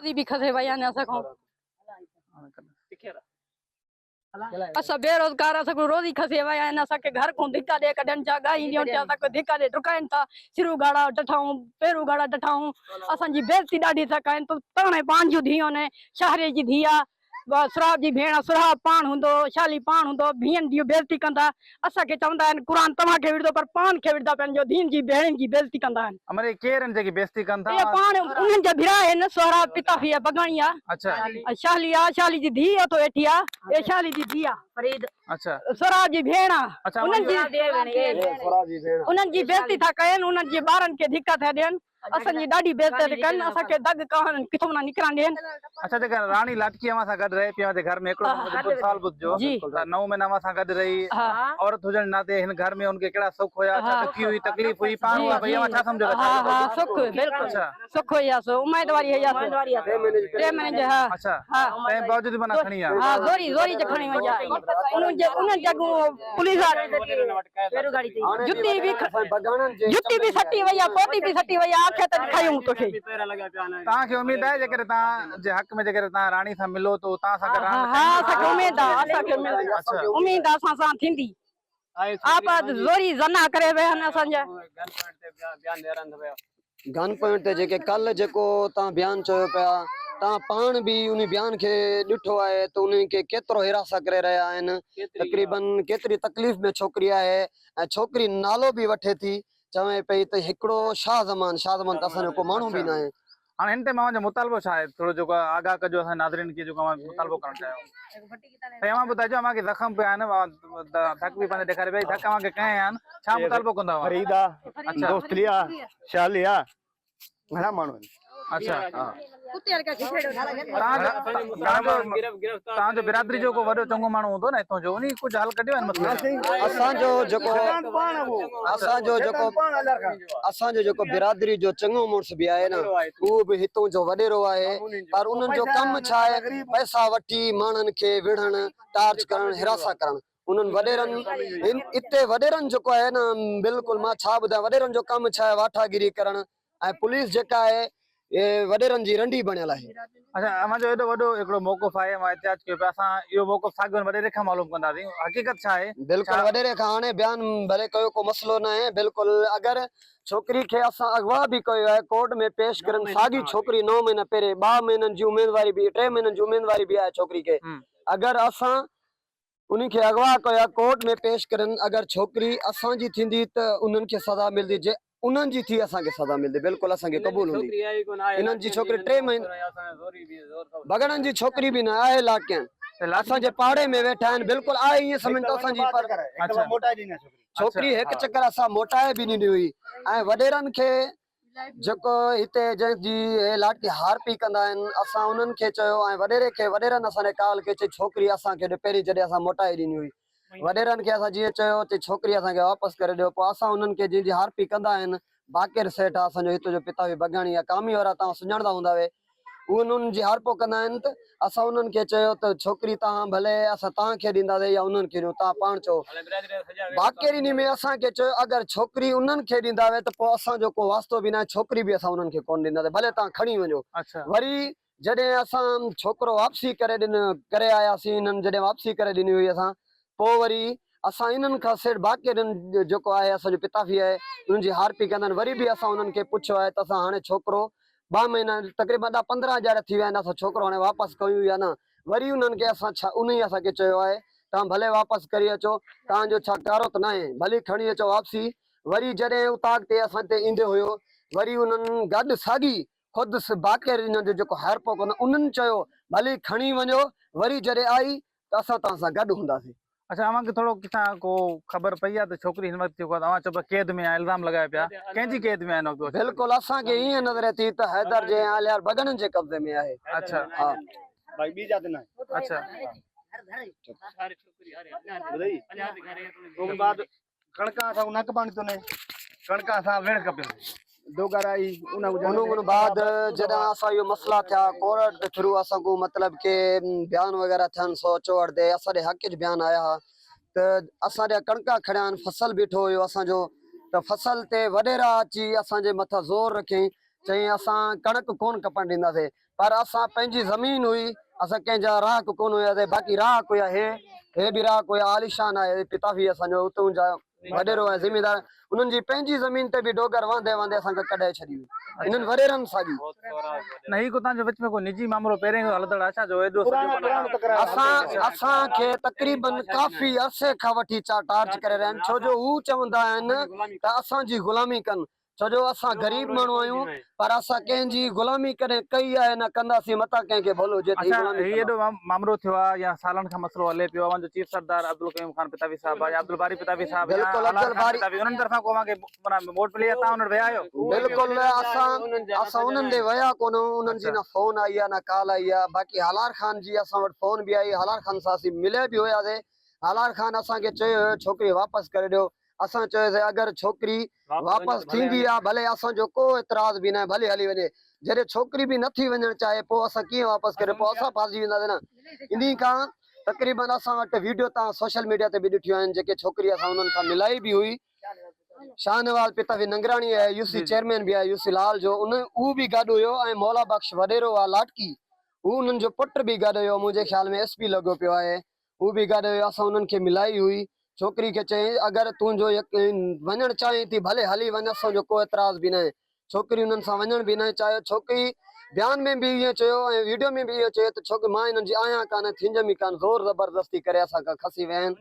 روزي به کسي وئي آهن اسان کان. اسان بيروزگار اسان کان روزي کسي ويا آهن اسان کي گهر کان ڌڪا ڏي ڪڍن ٿا ڳاهي ڏيون ٿا اسان کي ڌڪا ڏي ڊڪائن ٿا سر اگهاڙا ڊٺائون پير اگهاڙا ڊٺائون اسان جي بيعزتي ڏاڍي ٿا ڪن پاڻ پنهنجون ڌيئون آهن شهري جي ڌيء آ سهراب جي ڀيڻ آ سهراب پاڻ هوندو شالي پاڻ هوندو ڀيئن جي بيعزتي ڪندا اسان کي چوندا آهن قرآن توهان کي وڙهندو پر پاڻ کي وڙهندا پنهنجو ڌيئن جي ڀيڻن جي بيعزتي ڪندا آهن. امر اهي ڪير آهن جيڪي بيعزتي ڪن ٿا؟ اهي پاڻ انهن جا ڀرا آهن سهراب پتافي آ بگاڻي آ اڇا. ۽ شالي آ شالي جي ڌيء اٿو ويٺي آ اهي شالي جي ڌيء آ. فريد. اڇا. سهراب جي ڀيڻ آ اڇا انهن جي انهن جي بيعزتي ٿا ڪين انهن جي ٻارن کي ڌڪا ٿا ڏين. اسان جي ڏاڍي بيعزتي ٿي ڪن، اسان کي دڳ ڪانهن ڪٿون نه نڪرڻ ڏين. اڇا جيڪا راڻي لاٽڪي اوهان سان گڏ رهي پئي اوهان جي گهر ۾ هڪڙو مطلب سال ٻڌجو ته نو مهينا اوهان سان گڏ رهي عورت هجڻ جي ناتي هن گهر ۾ هن کي ڪهڙا سک هيا ڇا ڏکي هئي تڪليف هئي پاڻ اها ڀئي اوهان ڇا سمجهو ٿا ها ها سک بلڪل سک هيس اميد واري هيس ٽي مهينن جي ها اڇا تنهن باوجود به معنيٰ کڻي آيا ها زوري زوري جي کڻي وئي آهي انهن جي انهن جي اڳون پوليس وارا جتي به جتي به سٽي وئي آ پوتي به سٽي وئي آ آکي ته ڏکايون توکي. توهان کي اميد آهي جيڪڏهن توهان جي حق ۾ جيڪڏهن توهان راڻي سان ملو ته هو توهان سان گڏ رهڻ ها اسان کي اميد آ اسان کي اميد آ اسان سان ٿيندي آباد زوري زنا ڪري ويا آهن اسان جا. گن پوائنٽ تي جيڪي ڪل جيڪو تان بيان چيو پيا تان پاڻ به انهي بيان کي ڏٺو آهي ته انهن کي ڪيترو حراسان ڪري رهيا آهن تقريبن ڪيتري تڪليف ۾ ڇوڪري آهي ۽ ڇوڪري نالو به وٺي ٿي چوي پئي ته هڪڙو شاهه زمان شاهه زمان ته اسان جو ڪو ماڻهو به ناهي. هاڻي هن ٽائيم اوهان جو مطالبو ڇا آهي ٿورو جيڪو آهي آگاهه ڪجو اسان جي ناظرين کي جيڪو اوهان مطالبو ڪرڻ چاهيو سائين اوهان ٻڌائجو اوهان کي زخم پيا آهن اوهان ڌڪ به پنهنجا ڏيکاري پيا ڌڪ اوهان کي ڪنهن هنيا آهن ڇا مطالبو ڪندا اوهان فريد آ دوستلي آ شالي آ گهڻا ماڻهو آهن اڇا توهان جو برادري جو ڪو وڏو چڱو ماڻهو هوندو نه هتون جو انهي ڪجهه حل ڪڍيو آهي مسئلي جو اسان جو جيڪو اسان جو جيڪو اسان جو جيڪو برادري جو چڱو مڙس به آهي نه اهو به هتون جو وڏيرو آهي پر انهن جو ڪم ڇا آهي پئسا وٺي ماڻهن کي وڙهڻ ٽارچ ڪرڻ هراسان ڪرڻ انهن وڏيرن هن اتي وڏيرن جيڪو آهي نه بلڪل مان ڇا ٻڌايان وڏيرن جو ڪم ڇا آهي واٺاگيري ڪرڻ ۽ پوليس جيڪا آهي وڏيرن جي رنڊي بڻيل آهي. اڇا اوهان جو ايڏو وڏو هڪڙو موقف آهي اوهان احتجاج ڪيو پيا اسان اهو موقف ساڳيو ان وڏيري کان معلوم ڪنداسين حقيقت ڇا آهي بلڪل وڏيري کان هاڻي بيان ڀلي ڪيو ڪو مسئلو ناهي بلڪل اگر ڇوڪري کي اسان اغوا به ڪيو آهي ڪورٽ ۾ پيش ڪرن ساڳي ڇوڪري نو مهينا پهرين ٻه مهينن جي اميدواري به ٽي مهينن جي اميدواري به آهي ڇوڪري کي اگر اسان انهي کي اغوا ڪيو آهي ڪورٽ ۾ پيش ڪرن اگر ڇوڪري اسان جي ٿيندي ته انهن کي سزا ملدي جي انهن جي ٿي اسان کي سزا ملدي بلڪل اسان کي قبول هوندي انهن جي ڇوڪري ٽي مهينا بگهڙن جي ڇوڪري به نه آهي لاکين اسان جي پاڙي ۾ ويٺا آهن بلڪل آهي ائين سمجهن ته اسان جي پر ڇوڪري هڪ چڪر اسان موٽائي به ڏني هئي ۽ وڏيرن کي جيڪو هتي جنهن جي هي لاٽڪي هارپي ڪندا آهن اسان انهن کي چيو ۽ وڏيري کي وڏيرن اسان ڏي ڪال ڪئي چي ڇوڪري اسان کي ڏيو پهرين جڏهن اسان موٽائي ڏني هئي وڏيرن کي اسان جيئن چيو چي ڇوڪري اسان کي واپس ڪري ڏيو پوء اسان انهن کي جنهن جي هارپي ڪندا آهن باقر سيٺ آ اسان جو هتو جو پتافي بگاڻي آ ڪامي وارا توهان سڃاڻندا هوندا اهي اهي انهن جي هارپو ڪندا آهن ته اسان انهن کي چيو ته ڇوڪري توهان ڀلي اسان توهان کي ڏينداسين يا انهن کي ڏيون توهان پاڻ چئو. باقر انهي ۾ اسان کي چيو اگر ڇوڪري انهن کي ڏيندا وي ته پوء اسان جو ڪو واسطو به ناهي ڇوڪري به اسان انهن کي ڪونه ڏينداسين ڀلي توهان کڻي وڃو. وري جڏهن اسان ڇوڪرو واپسي ڪري ڏن ڪري آياسين انهن جڏهن واپسي ڪري ڏني هئي اسان پوء وري اسان انهن کان سيٺ باقر جيڪو آهي اسان جو پتافي آهي انهن جي هارپي ڪندا آهن وري به اسان انهن کي پڇيو آهي ته اسان هاڻي ڇوڪرو ٻه مهينا تقريبن ڏهه پندرهن هزار ٿي ويا آهن اسان ڇوڪرو هاڻي واپس ڪيون يا نه وري انهن کي اسان ڇا انهي اسان کي چيو آهي توهان ڀلي واپس ڪري اچو توهان جو ڇا ڪارو ته ناهي ڀلي کڻي اچو واپسي وري جڏهن اوطاق تي اسان تي ايندي هيو وري انهن گڏ ساڳي خود باقر انهن جو جيڪو هارپو ڪندو انهن چيو ڀلي کڻي وڃو وري جڏهن آئي ته اسان توهان سان گڏ هونداسين. اڇا اوهان کي ٿورو ڪٿان ڪو خبر پئي آهي ته ڇوڪري هن وقت جيڪو آهي اوهان چئو پيا قيد ۾ آهي الزام لڳايو پيا ڪنهن جي قيد ۾ آهي هن وقت اها ڇوڪري؟ بلڪل اسان کي ائين نظر اچي ته حيدر جي ۽ الهيار بگهڙن جي قبضي ۾ آهي. اڇا ها. باقي ٻي جاء تي ناهي. اڇا. ٻڌئي ان بعد ڪڻڪا اسان نه ڪپاڻي تو نه ڪڻڪا اسان ويڙھ ڪپيو دوگر آئي ان ان بعد جڏهن اسان اهو مسئلا ٿيا ڪورٽ تي ٿرو اسان کو مطلب ڪي بيان وغيره ٿين سو چوڙ تي اسان ڏي حق جو بيان آيا ها ته اسان ڏي ڪڻڪا کڙيا آهن فصل بيٺو هيو اسان جو ته فصل تي وڏيرا اچي اسان جي مٿان زور رکين. چيائين اسان ڪڻڪ ڪونه ڪپڻ ڏينداسين پر اسان پنهنجي زمين هئي اسان ڪنهن جا راهڪ ڪونه هياسين باقي راهڪ هيا هي هي به راهڪ هيا عاليشان آهي پتافي اسان جو اتون جا وڏيرو ۽ زميندار انهن جي پنهنجي زمين تي به ڊوگر واندي واندي اسان کي ڪڍائي ڇڏي هئي انهن وڏيرن ساڳي. نه هي ڪو تان جو وچ ۾ ڪو نجي مامرو پهرين کان هلندڙ آهي ڇا جو ايڏو سڄو معنيٰ اسان اسان کي تقريبن ڪافي عرصي کان وٺي چا ٽارچ ڪري رهيا آهن ڇو جو هو چوندا آهن ته اسان جي غلامي ڪن ڇو جو اسان غريب ماڻهو آهيون پر اسان ڪنهن جي غلامي ڪڏهن ڪئي آهي نه ڪنداسين متان ڪنهن کي ڀل هجي ته هي اڇا غلامي هي ڪندا. ايڏو مامرو ٿيو آهي يا سالن کان مسئلو هلي پيو اوهان جو چيف سردار عبدالقيوم خان پتافي صاحب آهي يا عبدالباري پتافي صاحب يا بلڪل هالار خان عبدالباري پتافي انهن طرفان ڪو اوهان کي معنيٰ موٽ ملي يا توهان انهن وٽ ويا آهيو؟ بلڪل اسان اسان انهن ڏي ويا ڪونه انهن جي نه فون آئي آهي نه ڪال آئي آهي باقي هالار خان جي اسان وٽ فون به آئي هالار خان سان اسين مليا به هياسين هالار خان اسان کي چيو هيو ڇوڪري واپس ڪري ڏيو اسان چيوسين اگر ڇوڪري واپس ٿيندي آ ڀلي اسان جو ڪو اعتراض به ناهي ڀلي هلي وڃي جڏهن ڇوڪري به نٿي وڃڻ چاهي پوء اسان ڪيئن واپس ڪريون پوء اسان ڦاسجي وينداسين نه انهي کان تقريبن اسان وٽ ويڊيو تان سوشل ميڊيا تي به ڏٺيون آهن جيڪي ڇوڪري اسان انهن کان ملائي به هئي شاهنواز پتافي ننگراڻي آهي يو سي چيئرمين به آهي يو سي لال جو ان هو به گڏ هيو ۽ مولا بخش وڏيرو آ لاٽڪي هو انهن جو پٽ به گڏ هيو منهنجي خيال ۾ ايس پي لڳو پيو آهي هو به گڏ هيو، اسان انهن کي ملائي هئي. ڇوڪري کي چيائين، اگر تون جو وڃڻ چاهين ٿي ڀلي هلي وڃ، اسان جو ڪو اعتراض به ناهي. ڇوڪري انهن سان وڃڻ به ناهي چاهيو. ڇوڪري بيان ۾ به ايئن چيو ۽ ويڊيو ۾ به اهو چيو ته ڇوڪري مان انهن جي آهيان ڪانه، ٿينجم ئي ڪانه، زور زبردستي ڪري اسان کان کسي ويا آهن.